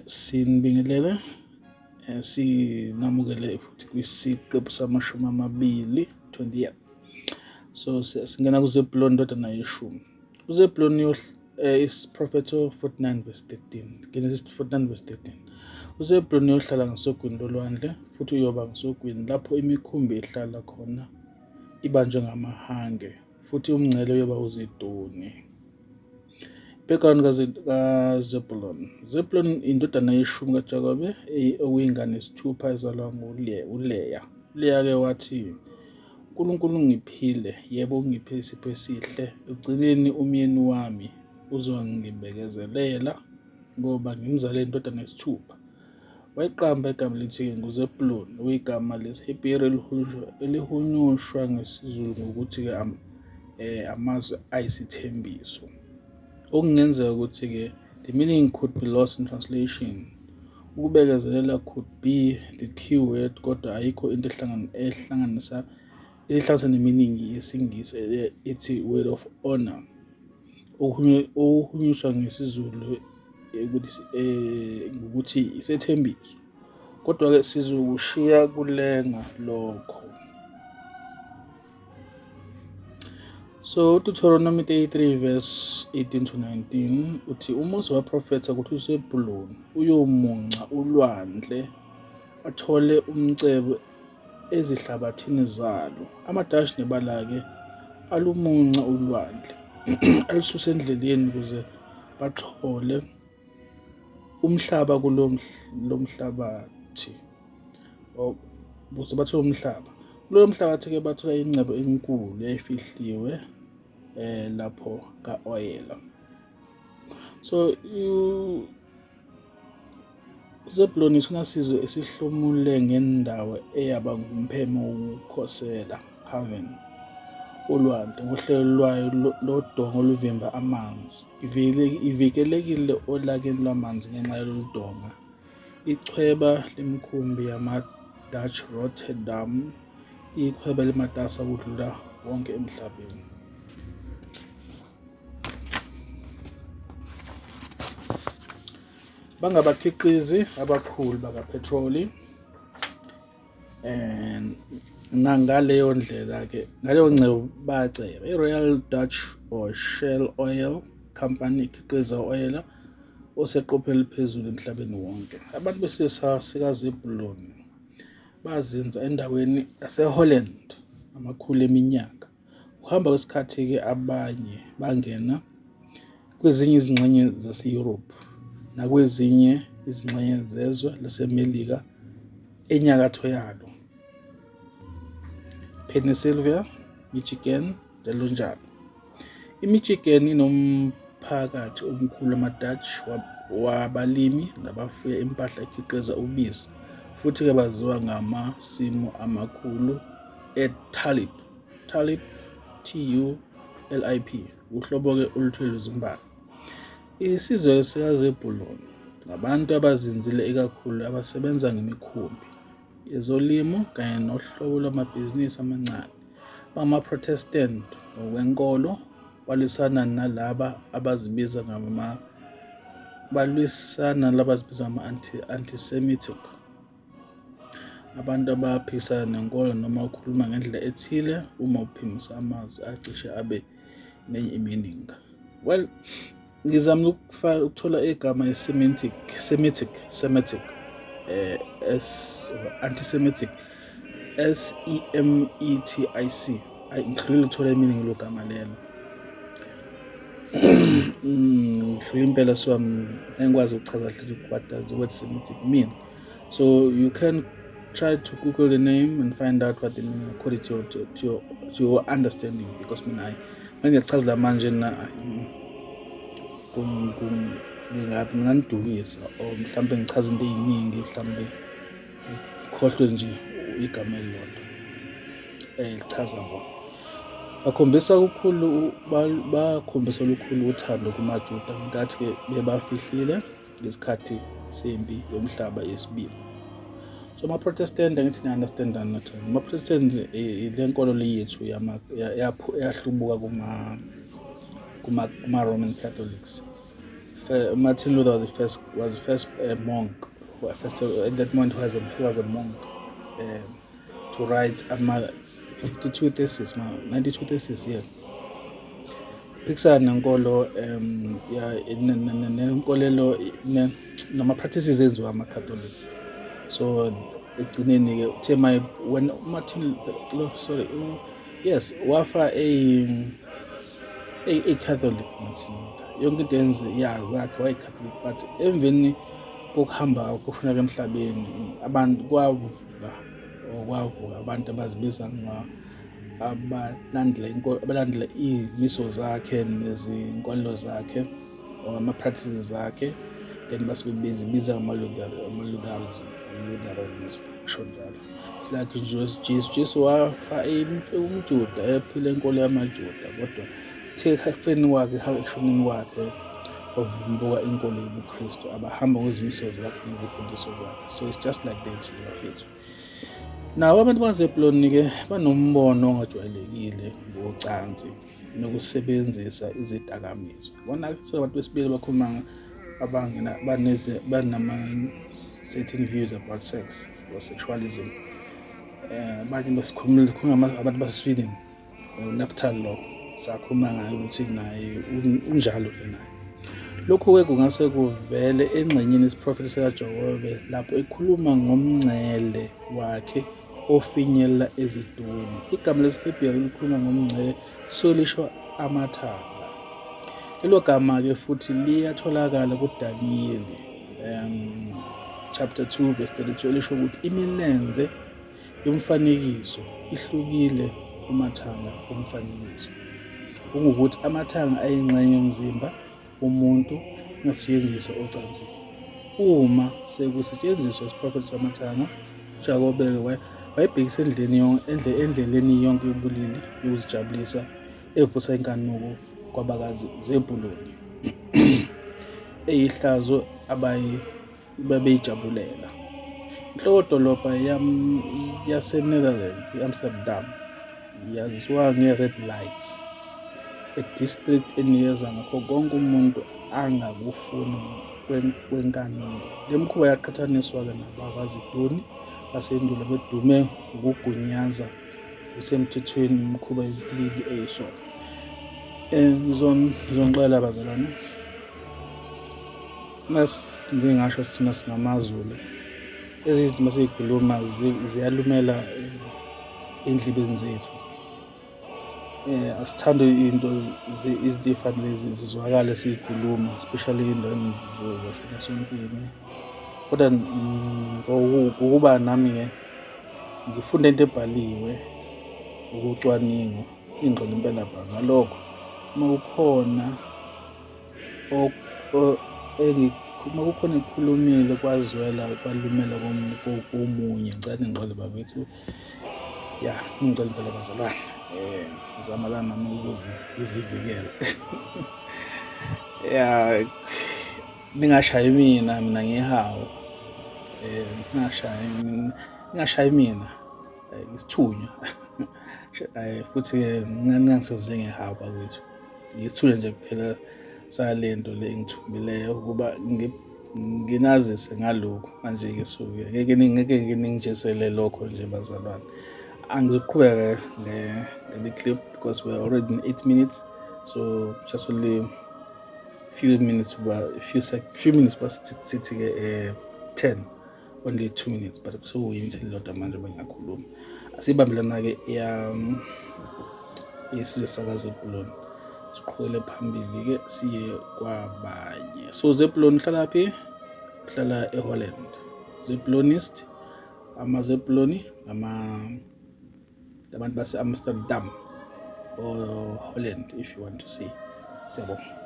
Sinibingelele, sinamukele futhi kwisiqephu sama-20, 20th. So singena kuZebuloni indodana yeshumi. UZebuloni isiprofetho 49 verse 13. Genesis 49 verse 13. UZebuloni uyohlala ngasogwini lolwandle futhi uyoba ngasogwini lapho imikhumbi ihlala khona ibanjwe ngamahange futhi umngcele uyoba uZidoni. Background kaZebulon. Zebulon indodana yeshumi kaJakobe okuyingane yesithupha ezalwa nguLeya. ULeya-ke wathi, uNkulunkulu ungiphile, yebo ungiphe isipho esihle. Ekugcineni umyeni wami uzongibekezelela ngoba ngimzale indodana yesithupha. Wayiqamba igama elithi-ke nguZebuloni, okuyigama lesiHebheru elihunyushwa ngesiZulu ngokuthi-ke amazwi ayisithembiso. Okungenzeka ukuthi-ke the meaning could be lost in translation. Ukubekezelela could be the key word, kodwa ayikho into ehlanganisa ehlanganisa ne-meaning yesiNgisi ethi word of honor. Okuhunyushwa ngesiZulu ukuthi ngokuthi isethembiso. Kodwa-ke sizokushiya kulenga lokho. So uDeuteronomy 33 verse 18 to 19 uthi uMose waprofetha ukuthi uZebuloni uyomunca ulwandle athole umcebo ezihlabathini zalo. AmaDashi nebala-ke alumunca ulwandle alususe endleleni ukuze bathole umhlaba kulo mhlabathi, ukuze bathole umhlaba kuloyo mhlabathi-ke bathola ingcebo enkulu yayifihliwe lapho ka-oyela. So uZebuloni isona sizwe esihlomule ngendawo eyaba ngumpheme wokukhosela, haven, olwandle ngohlelo lwayo lodonga oluvimba amanzi. Ivikelekile olakeni lwamanzi ngenxa yalolu donga. Ichweba lemikhumbi yama-Dutch Rotterdam iyichweba elimatasa ukudlula wonke emhlabeni. Bangabakhiqizi abakhulu bakaphethroli and nangaleyo ndlela-ke ngaleyo ngcebo bayaceba. I-Royal Dutch or Shell Oil Company ikhiqiza u-oyela oseqophelweni eliphezulu emhlabeni wonke. Abantu besizwe sikaZebuloni bazinza endaweni yaseHolland amakhulu eminyaka. Ukuhamba kwesikhathi-ke abanye bangena kwezinye izingxenye zase-Europe nakwezinye izingxenye zezwe laseMelika enyakatho yalo, Pennsylvania, Michigan, njalo njalo. IMichigan inomphakathi omkhulu wamaDutch wabalimi nabafuya impahla ekhiqiza ubisi futhi-ke baziwa ngamasimu amakhulu e-tulip, tulip, T-U-L-I-P, uhlobo-ke oluthile lwezimbali. Isizwe sikaZebuloni ngabantu abazinzile ikakhulu abasebenza ngemikhumbi, ezolimo kanye nohlobo lwamabhizinisi amancane. BangamaProtestant ngokwenkolo, balwisana nalaba abazibiza ngama balwisana nalaba abazibiza ngama-anti-Semitic. Abantu abaphikisana nenkolo noma ukhuluma ngendlela ethile uma uphimisa amazwi acishe abe nenye meaning. Well, ngizama ukuthola igama i-semantic, Semitic, Semitic, S anti-Semitic, S E M E T I C. Ayi, ngihlulile ukuthola i-meaning lo gama lelo. Ngihlulile impela, so angikwazi ukuchaza kahle what does the word Semitic mean. So you can try to Google the name and find out what the meaning according to your understanding, because mina ngiyakuchazela manje na nginganidukisa or mhlambe ngichaze into eziningi, mhlambe ngikhohlwe nje igama elilodwa elichaza bona. Bakhombisa ukukhulu bakhombisa olukhulu uthando kumaJuda ngenkathi-ke bebafihlile ngesikhathi sempi yomhlaba yesibili. So ama-Protestant, angithi niya-understand not ama-Protestant, le nkolo le yethu eyahlubuka kuma-Roman Catholics. Martin Luther was the first monk who, first, at that moment he was a monk to write ama 52 thesis, 92 thesis, yeah. Phikisana nenkolo ya nenkolelo nama practices enziwa ama Catholics. So ekugcineni ke uthe my when Martin, sorry, yes, wafa a Catholic Martin Luther. Yonke into yenze yazakhe wayi-Catholic, but emveni kokuhamba kokufuneka emhlabeni abantu kwavuka kwavuka abantu abazibiza abalandela iy'miso zakhe nezinkolelo zakhe or ama-practices zakhe, then base bezibiza ngama-Lutherans, kusho njalo. It's like nje Jesu wafa umJuda, ephila inkolo yamaJuda, kodwa the ekufeni kwakhe, ekushoneni kwakhe, wavumbuka inkolo yobuKristu, abahamba ngezimiso zakhe nezifundiso zakhe. So it's just like that nje, bafethu. Nabo abantu baseZebuloni-ke banombono ongajwayelekile ngocansi nokusebenzisa izidakamizwa. Bona sebantu besibili bakhuluma abangena banama certain views about sex or sexualism. Abanye basikhuluma khuluma abantu base-Sweden, Naphtal lo sakhuluma ngaye ukuthi naye unjalo nje naye. Lokhu-ke kungase kuvele engxenyeni yesiprofetho sikaJakobe lapho ekhuluma ngomngcele wakhe ofinyelela eZidoni. Igama lesiHebheru likhuluma ngomngcele lisuke lisho amathanga. Lelo gama-ke futhi liyatholakala kuDaniyeli chapter 2 verse 32, elisho ukuthi imilenze yomfanekiso ihlukile kumathanga omfanekiso. Kungukuthi amathanga ayingxenye yomzimba womuntu engasetshenziswa ocansini. Uma sekusetshenziswa isiprofetho samathanga, uJakobe-ke wayebhekisa endleleni yonke yobulili yokuzijabulisa evusa inkanuko kwabakaZebuloni eyihlazo ababeyijabulela. Inhlokodolobha yaseNetherlands, i-Amsterdam, yaziwa nge-Red Light, a district enikeza ngakho konke umuntu angakufuna kwenkanuko. Le mikhuba yaqhathaniswa-ke nabakwaZidoni basendulo bedume ngokugunyaza kusemthethweni imikhuba yobulili eyisono. Ngizonixolela bazalwane, ngingasho thina singamaZulu, ezinye izinto masiyikhuluma ziyalumela ey'ndlebeni zethu. Asithandi into izinto ey'fana lezi zizwakale siyikhuluma, especially ey'ndaweni zasemasontweni. Kodwa ngokuba nami-ke ngifunda into ebhaliwe ukucwaningo, ingxoxo impela bha ngalokho. Uma kukhona uma kukhona ekukhulumile kwazwela kwalumela komunye, ngicela ningixolele bakwethu. Ya, ngicela impela bazalwane, ngizama la nami ukuzivikela. Ya, ningashayi mina, mina ngihawu. Ningashayi, ningashayi mina, isithunywa. Futhi-ke ningangisenzi njengehawu bakwethu. Ngisithunywa nje kuphela sale nto le engithumileyo ukuba nginazise ngalokhu. Manje-ke suke ngeke ningitshisele lokho nje bazalwane. Angizuqhubeka ngale clip because we are already in 8 minutes, so just only few minutes, few sec few minutes basithi-ke 10, only 2 minutes, but sekuyimithe elilodwa manje bengakhuluma. Asiyibambelana-ke yesizwe sakaZebuloni, siqhubekele phambili-ke siye kwabanye. So Zebulon uhlala phi? Uhlala eHolland. Zebulonist, amaZebuloni ama abantu base-Amsterdam or Holland, if you want to say. Siyabonga.